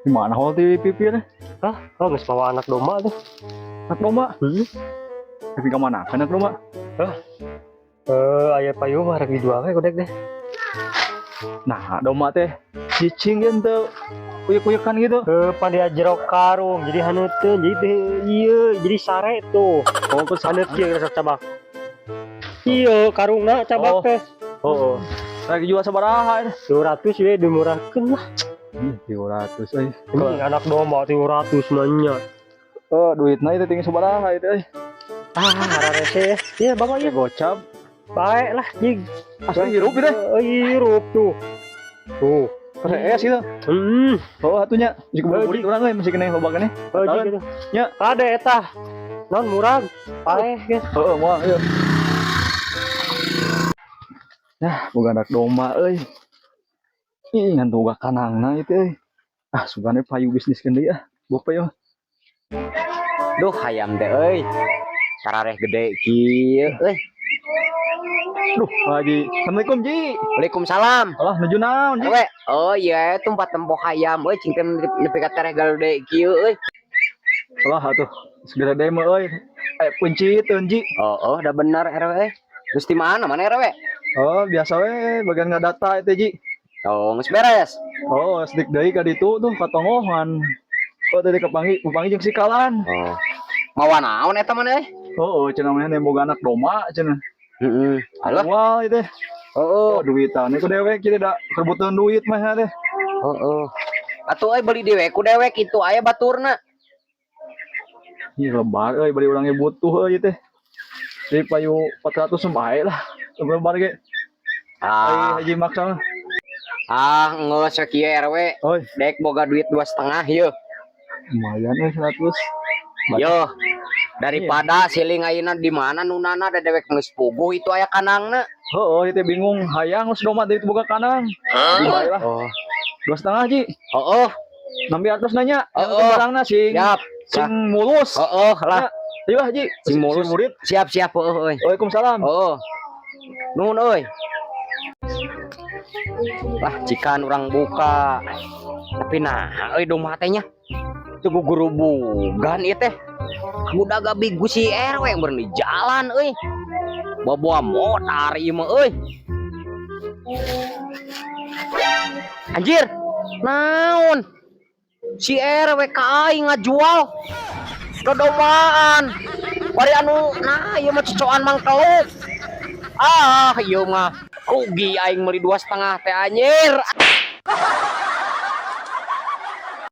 Di mana hol di pipir? Hah? Oh, geus mawa anak domba tuh. Anak domba. Heeh. Tapi ka mana anak domba? Eh, aya payu mah rek dijual we kodek deh. Nah, domba teh cicing teu kuyuk-kuyukan gitu. Eh, pan dia jero karung, jadi haneuteun, jadi teh ieu, jadi sare tuh. Oh, terus Haneut kieu geus cabak. Iya, karungna cabak Oh. teh. Oh. Lagi jual sabaraha eta? 200 we dimurahkeun lah. Ih, 300 euy. Ini anak domba 300 nanya. Oh, duitna itu tinggi sabaraha itu euy. Ah, rarese. Iya, bapak Ya iya. gocap. Baik lah, jig. Asli hirup itu. Eh, hirup tuh. Tuh. Keres itu. Oh, atunya jika Oh, burit urang euy masih kena loba keneh. Oh, jig gitu. Ya. Ada eta. Non murah. Paeh geus. Heeh, moal ieu. Nah, boga anak domba euy. Ih, ngan boga kanangna itu euy. Ah, sugane payu bisnis keun deui ah. Gope yo. Duh, hayam teh euy. Tarareh gede kieu euy. Duh, lagi. Assalamualaikum, Ji. Waalaikumsalam. Alah, nuju naon, Ji? Ewe, oh iya tempat tempo hayam euy cing teh nepi ka tereh gede kieu euy. Alah atuh. Segera demo euy. Eh, punciteun, Ji. Oh, oh, udah bener RW euy. Terus di mana mana RW? Oh, biasa we bagian ngadata itu, Ji. Oh, geus beres. Oh, sedik deui ka ditu tuh katongohan. Oh, tadi kepanggih, kepanggih jeung sikalan. Oh. Mawa naon eta mana euy? Oh, cenah mah boga anak domba cenah. Heeh. Alah. Wah, itu. Oh, Oh, duitan itu dewek kita da rebutan duit mah teh. oh, oh. Atuh euy beli dewek ku dewek itu aya baturna. Ih, lebar euy bari urang ge butuh euy teh. Jadi payu 400 bae lah. Lebar ge. Ah, Ai haji maksa mah. ah geus we kieu RW. Oi, Dek boga duit 2,5 yeuh. lumayan euy 100. Yo, daripada siling ayeuna di mana nunana da dewek geus puguh itu aya kanangna. Heeh, itu bingung hayang geus domba deui boga kanang. Jadi bae lah. Oh. 2,5 Ji. Oh, oh, Nambi atas nanya. Oh, Yang penting oh. barangna sing siap. sing mulus. Oh, oh lah. Ayo lah Ji. Sing mulus. murid. Siap, siap, oh, euy. Waalaikumsalam. Oh. Nuhun euy. Lah, cikan urang buka. Tapi nah, euy domba teh nya. Teu gugurubugan ieu teh. Udah gabi si RW yang berani jalan euy. Bawa motor ieu mah euy. Anjir, naon? Si RW ka aing ngajual dodomaan. Bari anu nah ieu mah cocokan mangkeluk. Ah, ieu mah rugi aing meuli 2,5 teh anjir.